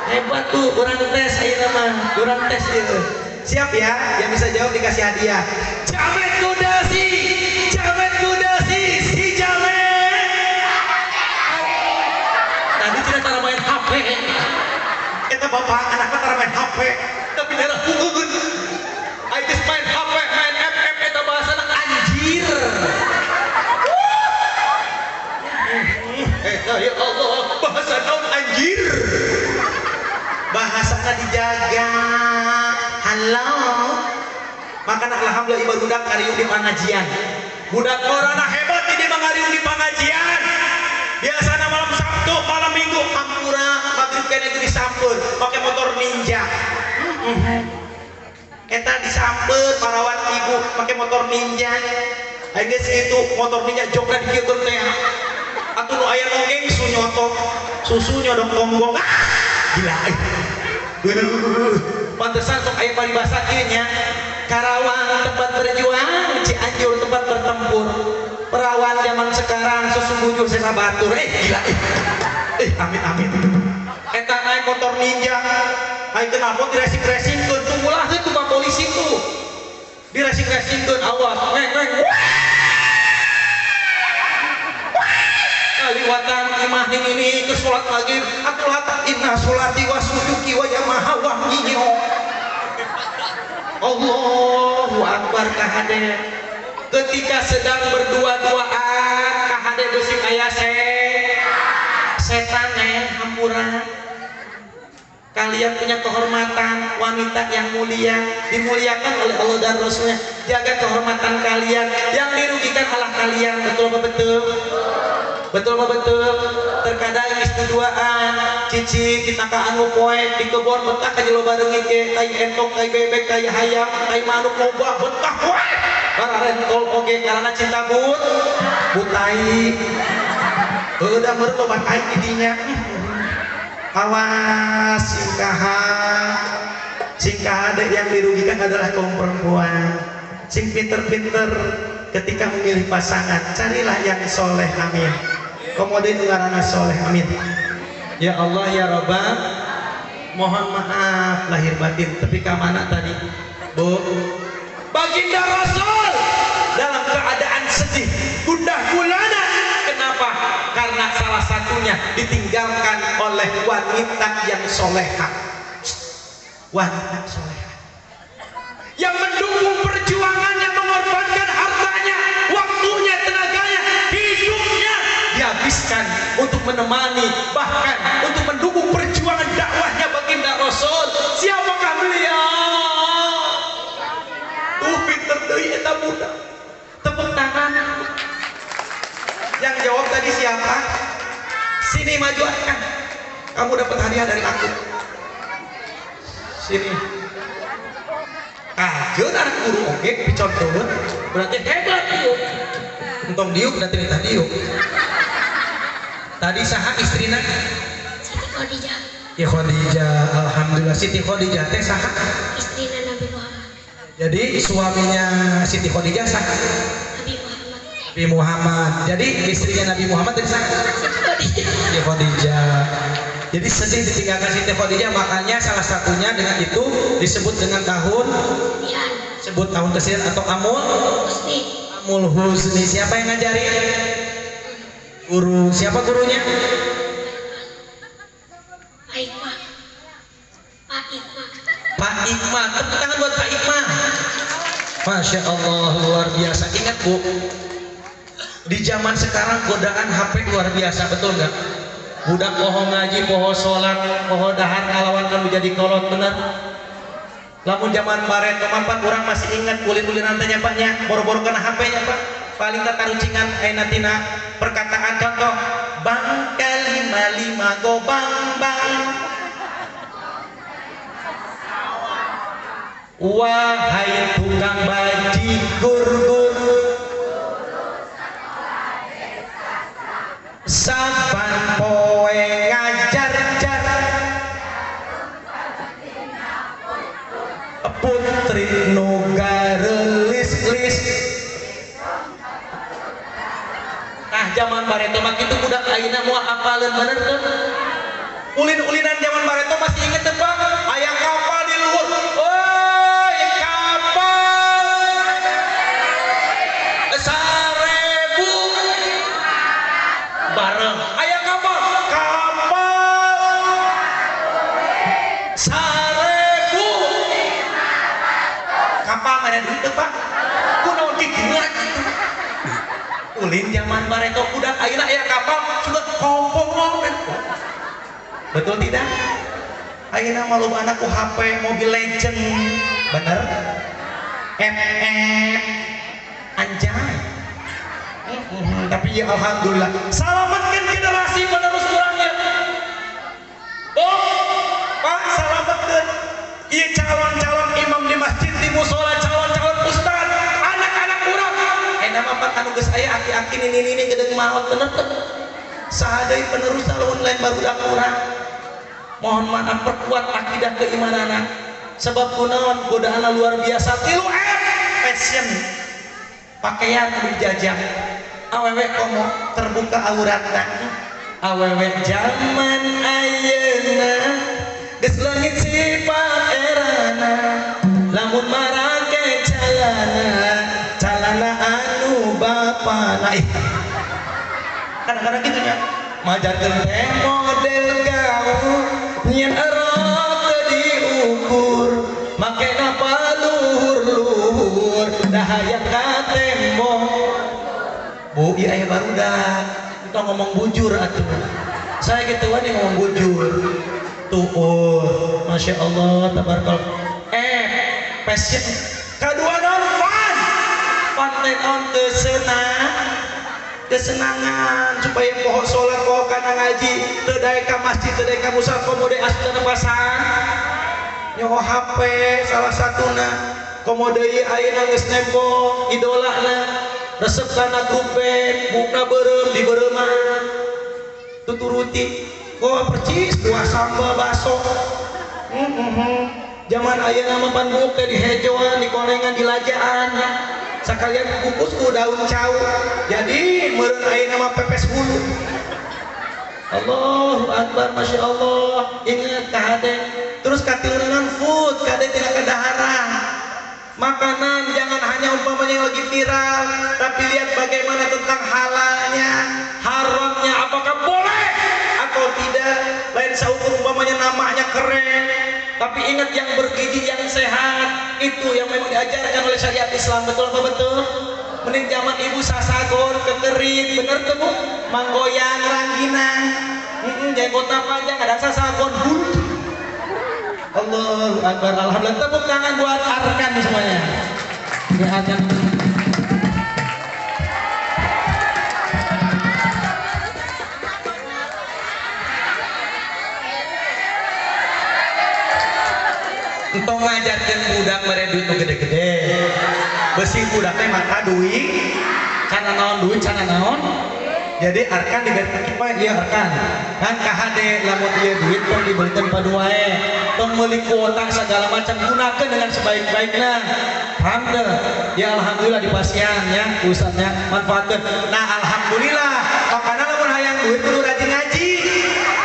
hebat tuh, kurang tes ayeuna mah, kurang tes ieu. Siap ya, yang bisa jawab dikasih hadiah. Jamet kudasi, jamet kudasi, si jamet. Tadi tidak tara main HP. Eta bapak anaknya tara main HP, tapi darah hugun. Geus main HP, main FF eta bahasana anjir. Ya Allah, bahasa naon anjir. Bahasana dijaga. Halo. Makana alhamdulillah ieu budak ngariung di pengajian. Budak orana hebat ini mangariung di pengajian. Biasana malam Sabtu, malam Minggu hampura magrib kene teh disampeun make motor Ninja. Eta disampeun parawan ibu make motor Ninja. Aing geus kitu motor Ninja jokna dikieukeun teh. Atuh nu aya nongeng sunyotok susu nyodok tonggong. Ah, gila. Pantesan sok aya paribasa kieu nya. Karawang tempat berjuang, Cianjur tempat bertempur. Perawan zaman sekarang sesungguhnya sesa batur. Gila amit amit. Eta naik motor ninja. Ai kenapa diresik-resikeun tuh ulah teu ku polisi tuh. Diresik-resikeun awas. Ngeng ngeng. Kaliwatan imah ini ke salat maghrib atuh hatta inna sholati wa sujuki wa yamaha wa nginyo. Allahu akbar kahade. Ketika sedang berdua-duaan kahade beusi aya setan hampura. Kalian punya kehormatan wanita yang mulia, dimuliakan oleh Allah dan Rasulnya. Jaga kehormatan kalian, yang dirugikan adalah kalian. Betul apa betul? Betul apa betul? Terkadang geus duaan, cici kita ka anu poek di kebon betah ka loba reungit ge, tai entok, tai bebek, tai hayam, tai manuk loba betah poek. Bararentol oge karena cinta but butai. Heueuh da meureun loba tai di dinya. Awas singkaha. Singkaha yang dirugikan adalah kaum perempuan. Sing pinter-pinter ketika memilih pasangan, carilah yang soleh, amin. Kemudian ngaranna soleh, amin. Ya Allah ya Rabbah, mohon maaf lahir batin. Tapi ka mana tadi, Bu? Baginda Rasul dalam keadaan sedih, gundah gulana. Kenapa? Karena salah satunya ditinggalkan oleh wanita yang soleha. Wanita soleha yang mendukung perjuangannya, mengorbankan hartanya, waktunya, tenaganya, hidupnya dihabiskan untuk menemani, bahkan untuk mendukung perjuangan dakwahnya baginda Rasul. Siapakah beliau? Tuh pinter deui eta budak. Tepuk tangan. Yang jawab tadi siapa? Sini maju kan. Kamu dapat hadiah dari aku. Sini. Kajeun anak guru oge picontoeun, berarti hebat ieu. Entong diuk da teu diuk. Tadi saha istrina? Siti Khadijah. Ya Khadijah, alhamdulillah. Siti Khadijah teh saha? Istrina Nabi Muhammad. Jadi suaminya Siti Khadijah saha? Nabi Muhammad. Nabi Muhammad. Jadi istrinya Nabi Muhammad tadi saha? Siti Khadijah. Siti Khadijah. Jadi sedih ditinggalkan Siti Khadijah, makanya salah satunya dengan itu disebut dengan tahun kesedihan. Sebut tahun kesedihan atau amul husni. Amul husni. Siapa yang ngajarin? Guru. Siapa gurunya? Pak Iqma. Pak Iqma. Pak Iqma. Tepuk tangan buat Pak Iqma. Masya Allah, luar biasa. Ingat Bu, di zaman sekarang godaan HP luar biasa, betul nggak? Budak poho ngaji, poho sholat, poho dahar ngalawan kan menjadi kolot, bener? Lamun zaman baret kemampan orang masih ingat ulin-ulinan teh nya Pak nya, boro-boro kana HP nya Pak. Paling tatarucingan ayeuna tina perkataan contoh bangka 55 go bang bang. Wahai tukang bajigur gur, saban poe ngajar-jar, putri nu garelis-lis. Nah zaman bareto mah kitu budak ayeuna moal apaleun, bener teu? Ulin-ulinan zaman bareto masih inget teu Pak? Aya kapal di luhur. Oi kapal 1000 bareng. Aya kapal, kapal 1000. Kapal mana duit teu Pak? Kunaon kikieuan kitu? Ulin zaman bareto budak ayeuna aya kapal sudah kompong. Betul tidak? Ayeuna mah loba anak ku HP, Mobile Legend, bener? MM anjay. Tapi ya alhamdulillah, selamatkan generasi penerus kurangnya. Oh, Pak, selamatkan. Iya calon-calon imam di masjid, di musola, calon-calon ustad, anak-anak kurang. Nama Pak anu geus aya aki-aki nini-nini geudeung maot, bener teu? Saha deui penerus lamun lain barudak urang. Mohon maaf, perkuat akidah keimanan. Sebab kunaon godaanna luar biasa. 3M fashion, pakaian anu dijajah. Awewe komo terbuka auratna. Awewe zaman ayeuna geus leungit sifat erana. Lamun marake calana, calana anu bapana. Kadang-kadang gitu nya. Majarkeun teh model gaul nyen erot teu diukur, makena paluhur-luhur dahayang ka tembok. Bu, ieu aya barudak. Entong ngomong bujur atuh. Saya gituan yang ngomong bujur. Tuh, Masya Allah, tabarakallah. Passion. Kadua non fun. Fun teh non kesenangan supaya poho salat, poho kana ngaji, teu daek ka masjid, teu daek ka musala, komo deui asup kana pasar. Nyoho HP salah satuna, komo deui ayeuna geus nempo idolana, resep kana grup band, bukna beureum dibeureuman. Tuturuti, goa percis, buah sambal baso. Zaman ayeuna mah pan buuk teh dihejoan, dikonengan, dilajaan. Sakalian kukus ku daun cau. Jadi meureun ayeuna mah pepes hulu. Allahu akbar, Masya Allah. Ingat kahade. Terus katilunan food, kade tidak kedaharan. Makanan jangan hanya umpamanya yang lagi viral, tapi lihat bagaimana tentang halalnya, haramnya, apakah boleh atau tidak. Lain saukur umpamanya namanya keren, tapi ingat yang bergizi, yang sehat, itu yang memang diajarkan oleh syariat Islam. Betul apa betul? Mending zaman ibu sasagon, kekerit, bener tuh bu? Manggoyang, rangginang, jenggotna panjang, ada sasagon bulu. Allahu Akbar, alhamdulillah. Tepuk tangan buat Arkan semuanya. Ya, Arkan. Entong ngajarkeun budak mere duit nu gede-gede. Beusi budak teh mata duit, cana naon duit, cana naon. Jadi Arkan diberi apa ieu Arkan? Kan kahade lamun ieu duit tong dibelikeun padu wae. Tong meuli kuota segala macam, gunakeun dengan sebaik-baiknya. Paham teu? Ya alhamdulillah di pasian ya, usahanya manfaatkeun. Nah alhamdulillah, makana lamun hayang duit kudu rajin ngaji,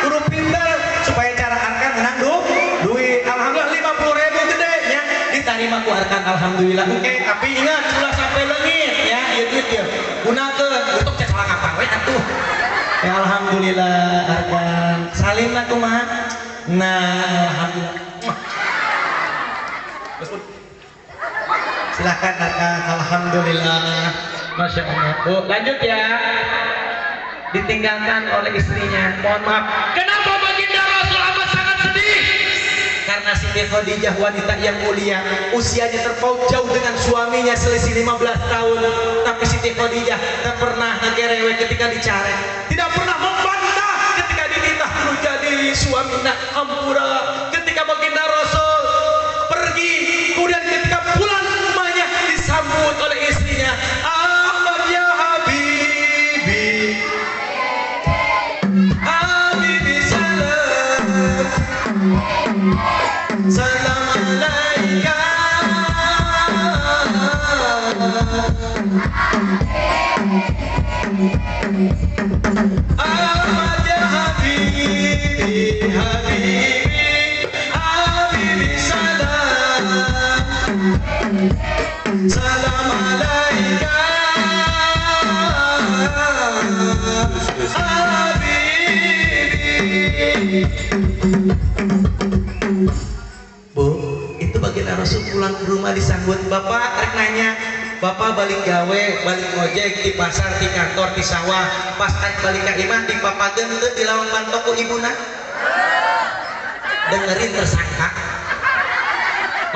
kudu pinter supaya cara Arkan menang duit. Alhamdulillah 50.000 gede nya diterima ku Arkan, alhamdulillah. Oke, tapi ingat ulah sampai leungit ya, ieu duit ieu. Gunakeun untuk cek salah we atuh. Ya alhamdulillah Arkan. Salimna kumaha? Nah, alhamdulillah. Silakan Arkan, alhamdulillah. Masya Allah. Bu, lanjut ya. Ditinggalkan oleh istrinya. Mohon maaf. Kenapa baginda Rasul amat sangat sedih? Karena Siti Khadijah wanita yang mulia, usianya terpaut jauh dengan suaminya selisih 15 tahun. Tapi Siti Khadijah tak pernah ngerewe ketika dicari, tidak pernah membantah ketika dititah kudu jadi suaminya hampura. Ketika baginda Rasul pergi, kemudian ketika pulang ke rumahnya disambut oleh istrinya, Ahmad ya Habibi, Habibi salam, salam alaika. Ahmad ya Habibi, Habibi, Habibi salam, salam alaika, Habibi. Bu, itu baginda Rasul pulang ke rumah disambut bapak rek nanya, bapak balik gawe, balik ngojek di pasar, di kantor, di sawah, pas rek balik ka imah dipapageun teu di lawang panto ku ibuna. Dengerin tersangka.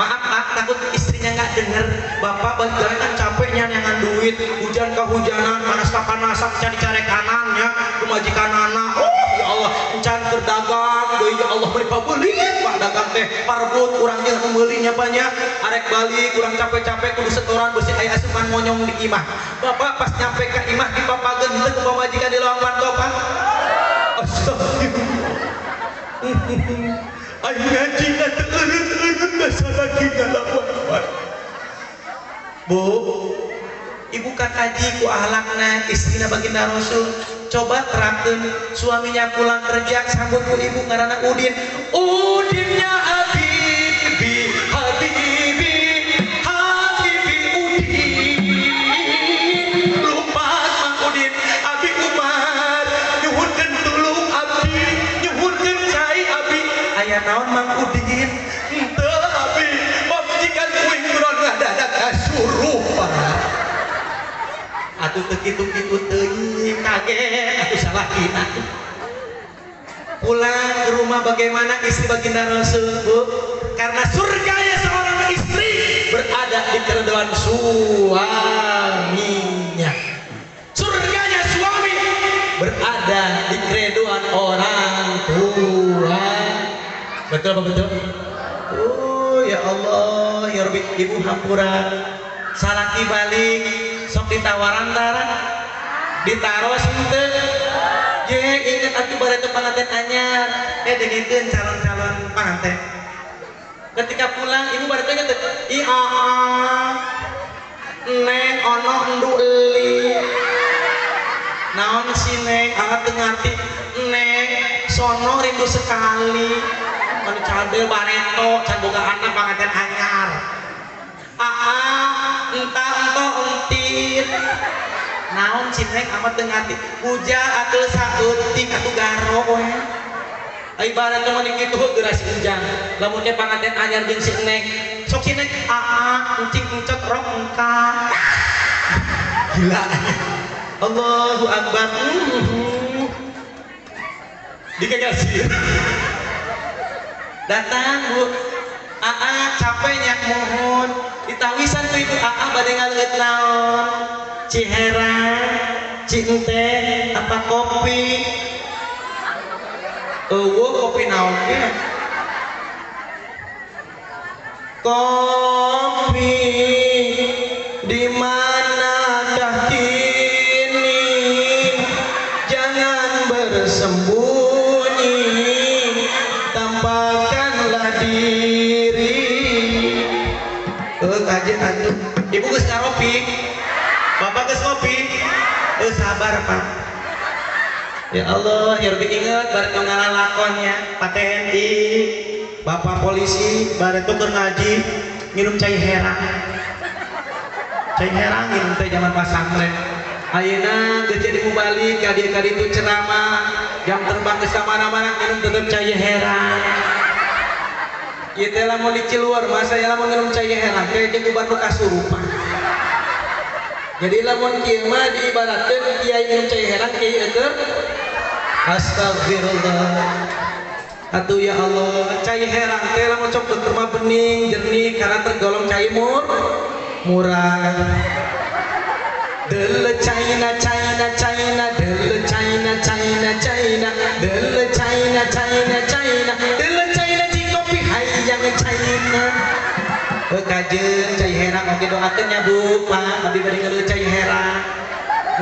Maaf Pak, takut istrinya nggak denger. Bapak balik gawe kan capeknya nyangan duit, hujan kehujanan, panas kepanasan, cari cari kanannya, majikan anak. Oh ya Allah, encan keur dagang, deui ya Allah bari pabeulit Pak dagang teh parbut urang jeung meulina banyak, arek balik urang capek-capek kudu setoran beusi aya asupan monyong di imah. Bapak pas nyampe ka imah dipapageun henteu ku pamajikan di lawang panto Pak. Astagfirullah. Aing ngaji teu eureun-eureun basa lagi ngalawan. Bu, Ibu kakaji ku ahlakna istrina baginda Rasul. Coba terapkeun, suaminya pulang kerja sambut ku ibu ngaranna Udin. Udinnya Habibi, Habibi, Habibi Udin. Lupa Mang Udin, Abi Umar nyuhunkeun tulung abdi, nyuhunkeun cai abi. Aya naon Mang Udin? Henteu abi, pamajikan kuing buron ngadadak kasurupan. Atuh teu kitu-kitu teuing kaget atuh salakina. Pulang ke rumah bagaimana istri baginda Rasul, Bu? Karena surganya seorang istri berada di keridhaan suaminya. Surganya suami berada di keridhaan orang tua. Betul apa betul? Oh ya Allah, ya Rabbi, ibu hampura. Salaki balik sok ditawaran tara ditaros henteu. Ye inget atuh bareto panganten anyar. Dengekeun calon-calon panganten. Ketika pulang ibu bareto nya teh i aa neng ono endu euli. Naon si neng aa teu ngarti. Neng sono rindu sekali. Anu cadel bareto can boga anak panganten anyar. Aa entah ento entit. Naon si neng amat teu ngarti. Puja atuh saeutik atuh garo we. Ibarat mah kitu geura si Ujang. Lamun teh panganten anyar jeung si neng, sok si neng aa encing encot rok engka. Gila. Allahu akbar. Dikagasih. Datang Bu. Aa capeknya mohon ditawisan tuh ibu aa bade ngaleueut naon? Ciherang, cinte, apa kopi? Eueuh kopi naon ge? Kopi di manakah kini? Jangan bersembunyi, tampakkanlah diri. Kajet atuh. Ibu geus ngaropi. Bapak geus ngopi. Sabar Pak. Ya Allah, ya Rabbi, inget bareng ngalalakonnya Pak TNI, Bapak polisi, bareng tuh keur ngaji minum cai herang. Cai herang minum teh zaman pasantren. Ayeuna geus jadi mubalik ka dieu ka ditu ceramah, jam terbang geus ka mana-mana minum tetep cai herang. Ieu teh lamun di Ciluar mah saya lamun minum cai herang teh jeung ubat nu kasurupan. Jadi lamun kieu mah diibaratkeun kiai minum cai herang kiai eueuh. Astagfirullah. Atuh ya Allah, cai herang teh lamun cok keur mah bening, jernih karena tergolong cai murah. Del China China China del China China China del China China China del China cing kopi hayang China. Kajeun cai herang oge doakeun nya Bu, Pak, abdi bade ngaleueut cai herang.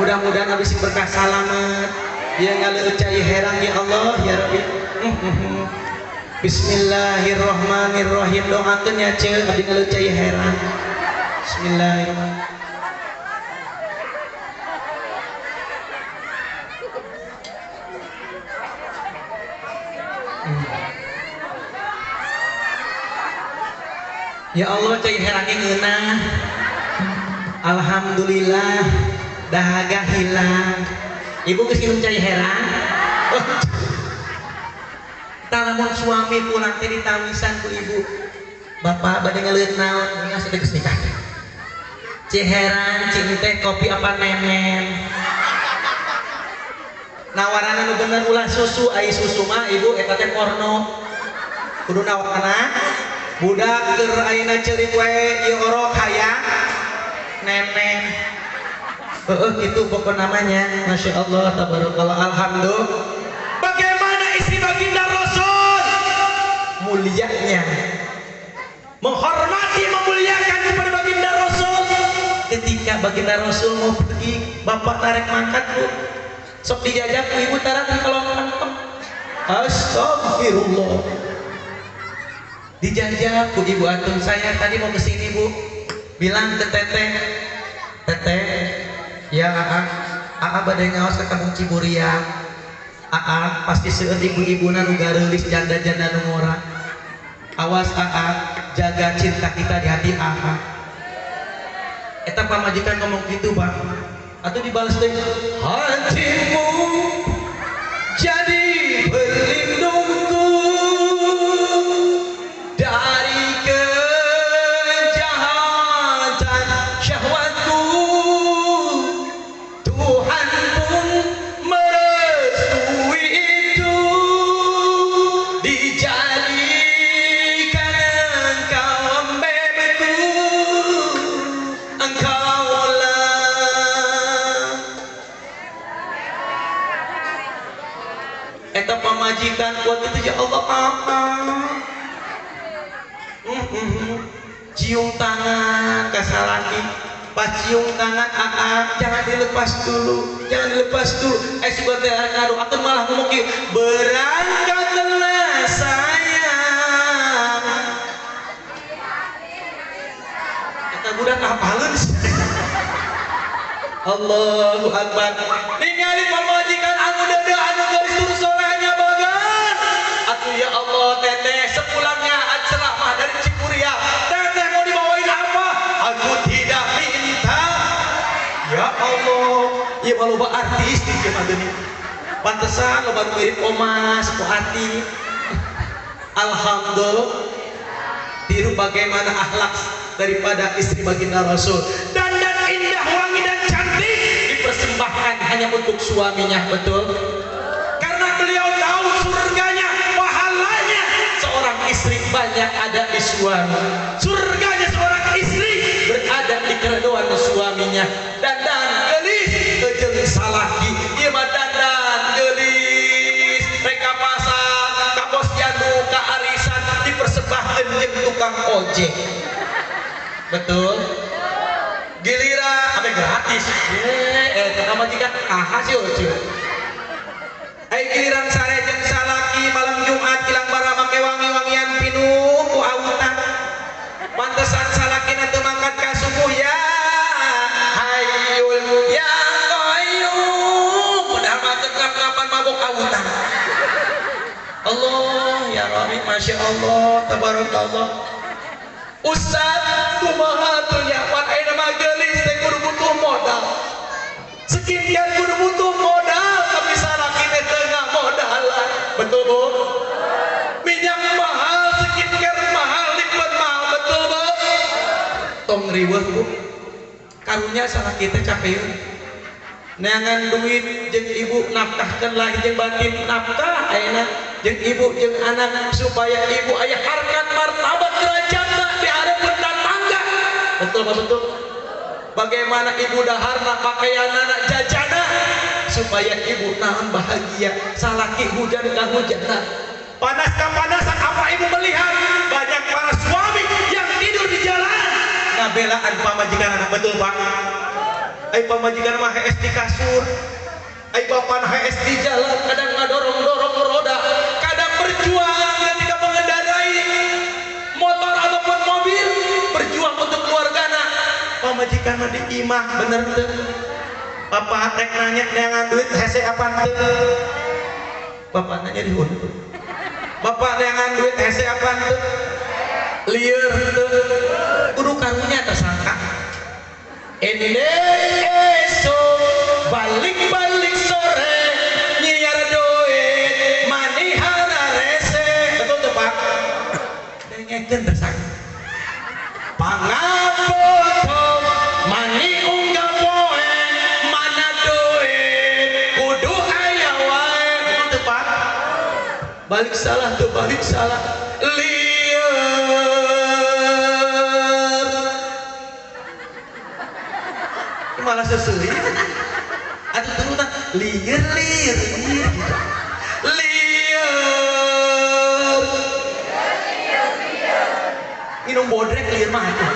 Mudah-mudahan abdi sing berkah salamet. Ieu ngaleueut cai herang ya Allah ya Rabbi. Bismillahirrahmanirrahim, doakeun nya ceuk abdi ngaleueut cai herang. Bismillahirrahmanirrahim. Ya Allah, cai herangnya ngeunah. Alhamdulillah dahaga hilang. Ibu geus minum cai herang. Tah lamun suami pulang teh ditawisan ku ibu. Bapak bade ngaleueut naon? Geus geus nikah. Ciherang, cinte, kopi apa nemen? Nawarana nu bener ulah susu, ai susu mah ibu eta teh porno. Kudu nawarana budak keur ayeuna ceurik wae ieu orok hayang nemen. Heeh kitu pokok namanya. Masya Allah, tabarakallah, alhamdulillah. Bagaimana istri baginda Rasul mulianya menghormati, memuliakan kepada baginda Rasul. Ketika baginda Rasul mau pergi, bapak tarik mangkat Bu, sok dijajak ku ibu tarik kalau mentep. Astagfirullah. Dijajak ku ibu, antum saya tadi mau kesini Bu, bilang ke teteh Teteh ya aa, aa bade ngaos ka kampung Ciburiang. Aa pasti seueur ibu-ibuna nu gareulis janda-janda nu ngora. Awas aa, jaga cinta kita di hati aa. Eta pamajikan ngomong gitu Pak, atau dibalas deui, hatimu jadi pelindungku dari kejahatan syahwatku, Tuhan pun merestui itu, dijadikan engkau bebekku, engkaulah. Eta pamajikan kuat itu ya Allah apa? Cium tangan ka salaki, pas cium tangan aa jangan dilepas dulu, jangan dilepas dulu. Sugan teh ngadoakeun malah ngomong kieu, berangkatlah sayang. Eta budak apaleun sih? Allahu Akbar. Ningali pamajikan anu deudeuh anu geulis tur solehnya bagan. Atuh ya Allah teteh sepulangnya ceramah dari Ciburiang. Teteh mau dibawain apa? Aku tidak minta. Ya Allah, ieu mah loba artis di ieu mah geuning. Pantesan loba nu mirip Omas, Puhati. Alhamdulillah. Tiru bagaimana akhlak daripada istri baginda Rasul. Dandan indah, wangi dan cantik dipersembahkan hanya untuk suaminya, betul? Karena beliau tahu surganya, pahalanya seorang istri banyak ada di suami. Surganya seorang istri berada di keridhaan suaminya. Dandan gelis jeung salaki, ieu mah dandan gelis rek ka pasar, ka posyandu, ka arisan dipersembahkeun jeung tukang ojek. Betul? Giliran ame gratis. Eta pamajikan aha sih ojek. Ai giliran sare jeung salaki malam Jumat kilang bara make wangi-wangian pinuh ku autan. Pantesan salakina teu mangkat ka subuh ya hayyul ya qayyum. Padahal mah teu ngap-ngapan mabok autan. Allah ya Rabbi, Masya Allah, tabarakallah. Ustaz kumaha tuh nya pan ayeuna mah geulis teh kudu butuh modal. Skincare kudu butuh modal, tapi salaki teh teu ngamodalan. Betul Bu? Minyak mahal, skincare mahal, liquid mahal, betul Bu? Tong riweuh Bu. Karunya salaki teh capeun. Neangan duit jeung ibu nafkahkeun lahir jeung batin nafkah ayeuna jeung ibu jeung anak supaya ibu aya harkat martabat derajatna di hareupeun tetangga. Betul Pak, betul? Bagaimana ibu daharna pakaianana jajana supaya ibu naon bahagia, salaki hujan ka hujana, panas ka panasan. Apa ibu melihat banyak para suami yang tidur di jalan ngabelaan pamajikan anak, betul Pak? Ai pamajikan mah hees di kasur, ai bapak hees di jalan, kadang ngadorong-dorong roda, kadang berjuang ketika mengendarai motor ataupun mobil, berjuang untuk keluargana. Pamajikan mah di imah, bener teu? Bapak rek nanya neangan duit hese apa teu? Bapak nanya di hun. Bapak neangan duit hese apa teu? Lieur teu? Kudu karunya tersangka. Ende esok balik-balik sore nyiar duit manihara rese, betul tuh Pak? Dengekeun tersangka. Pangapoto mani unggah poe mana duit kudu aya wae, betul tuh Pak? Balik salah tuh, balik salah. Lieur malah sesuai atau turunan lieur lieur lieur gitu. Lieur minum bodrek lieur mah itu.